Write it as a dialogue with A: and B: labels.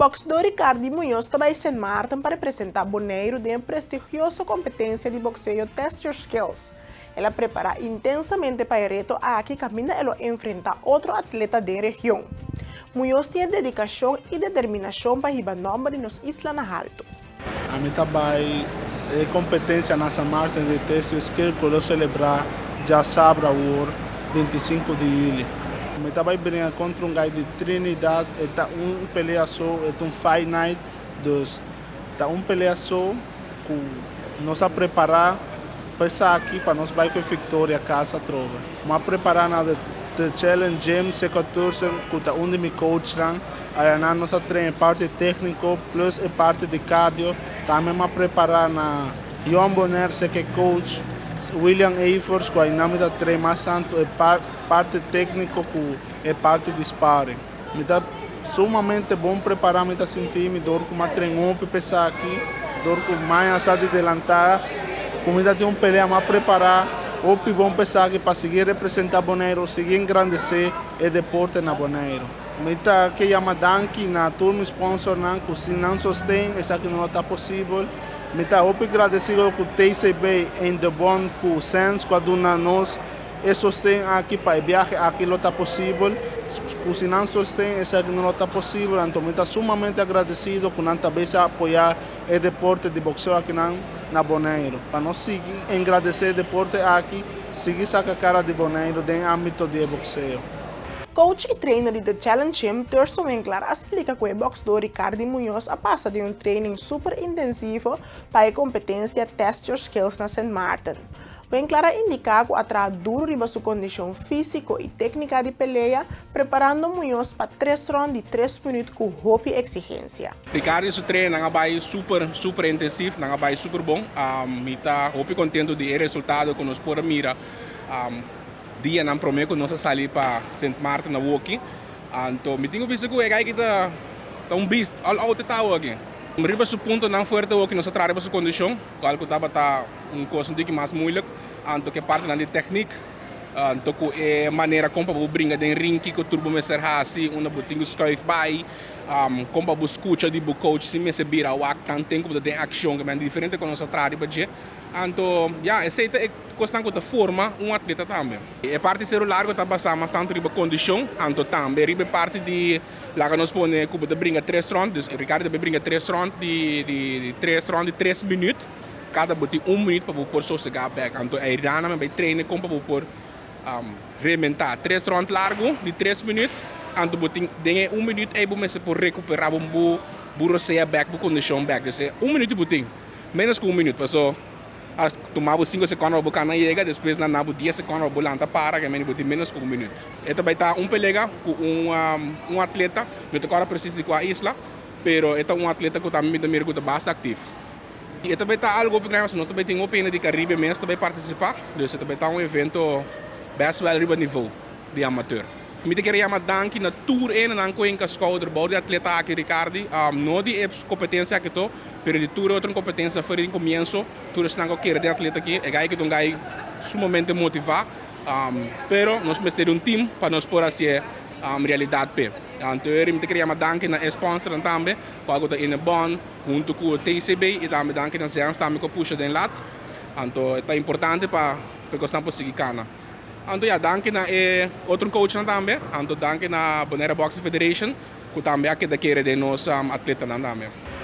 A: Boxeador Ricardi Muñoz ta bay St. Maarten pa representa Boneiro den prestigioso competencia di boxeo Test Your Skills. El a prepara intensamente pa e reto aki, caminda e lo enfrenta otro atleta den region. Muñoz tin dedicacion y determinacion pa hiba nomber di nos isla na halto.
B: Ami ta bay e competencia na San Martin di Test Your Skills cu lo celebra diasabra 25 di juli. Mi ta bay bringa contra un guy di Trinidad, ta un pelea so, ta un fight night, dus ta un pelea so cu nos a prepara pa esaki pa nos bay cu victoria cas atrobe. M'a prepara na The Challenge Gym C14 cu ta un di mi coach nan, ey nos a train parti tecnico plus e parti di cardio. Tambe m'a prepara na Johan Bonner, cu coach William Evers, cu ey nan ta train mas tanto e parti tecnico cu e parti di sparring. Mi ta sumamente bon prepara, mi ta sinti mi dor cu m'a train pa esaki, dor cu mas a adelanta, cu mi tin un pelea mas prepara, hopi bon pa esaki pa sigui representa Boneiro, sigui engrandece e deporte na Boneiro. Mi ta ke yama danki na tur mi sponsor nan, cu sin nan sosten, esaki no ta posibel. Mi ta hopi agradecido cu TCB en de Bond cu Sense, cu a duna nos e sosten aki pa e biahe aki lo ta posibel. Cu sin nan sosten, esaki no ta posibel. Anto, mi ta sumamente agradecido cu nan tambe a apoya e deporte di boxeo aki na Boneiro. Pa nos sigui engrandece e deporte aki, sigui saca cara di Boneiro den ambito di boxeo.
A: Coach y trainer di The Challenge Gym, Thurston Winkler, a splica cu e boxeador Ricardo Muñoz a pasa den un training super intensivo pa e competencia Test Your Skills na St. Maarten. Winkler a indica cu a traha duro riba su condicion fisico y tecnica di pelea, preparando Muñoz pa tres round di 3 minuut cu hopi exigencia.
C: Ricardo su training a bay super super intensivo, nan a bay super bon. Mi ta hopi contento di e resultado cu nos por mira. Dia nan prome cu nos sali pa St. Martin na Woki. Anto, mi tin cu bisa cu e guy ta un beast, all out ta aki. Riba su punto nan fuerte aki nos a traha riba su condicion, cual cu tabata un cos un tiki mas moeilijk. Anto cu parti nan di techniek, anto cu e manera con pa bringa den ring, cu tur bo mester hasi, unda bo tin cu schuif bay, con pa scucha di bo coach si mester bira wak tanten cu den accion, cu diferente cu nos a traha riba dje. Anto, ja, esey ta cos cu ta forma un atleta tambe. E parti Sero Largo ta basa mas tanto riba condicion, anto tambe riba parti di laga nos pone cu ta bringa tres round, dus Ricardo tambe bringa tres round di tres round di 3 minuut. Cada bo tin un minuut pa por sosega back. Anto ey nan bay train con pa por rementa tres round largo di 3 minuut. Anto bo tin den un minuut ey bo mester por recupera bo bo rosea back, bo condicion back. Dus un minuut bo tin. Menos cu un minuut, paso tuma bo 5 seconde pa cana yega, despues na bo 10 seconde pa lanta para, cu bo tin menos cu un minuut. E tambe ta un pelea cu un atleta, no ta corda precies di cua isla, pero e ta un atleta cu tambe ta mira cu ta basta activo. Y tambe ta algo grandi, nos tambe tin opinion di Caribe mes tambe participa, dus tambe ta un evento best wel riba nivel di amateur. Mi kier yama danki na tur e nan cu a schouder bou di atleta aki Ricardi, no di competencia aki to, pero di tur otro competencia for di comienso, tur esnan cu kier di atleta aki, e guy cu un guy sumamente motiva, pero nos mester un team pa nos por haci realidad pe. Anto, mi kier yama danki na sponsor tambe, cu ta Inebon, hunto cu TCB y tambe danki na Zens tambe cu pusha den lat. Anto, ta importante pa nos por sigui cana. Anto, ja, danki na otro coach tambe, anto danki na Bonaire Boxing Federation, cu tambe a keda kere den nos atleta tambe.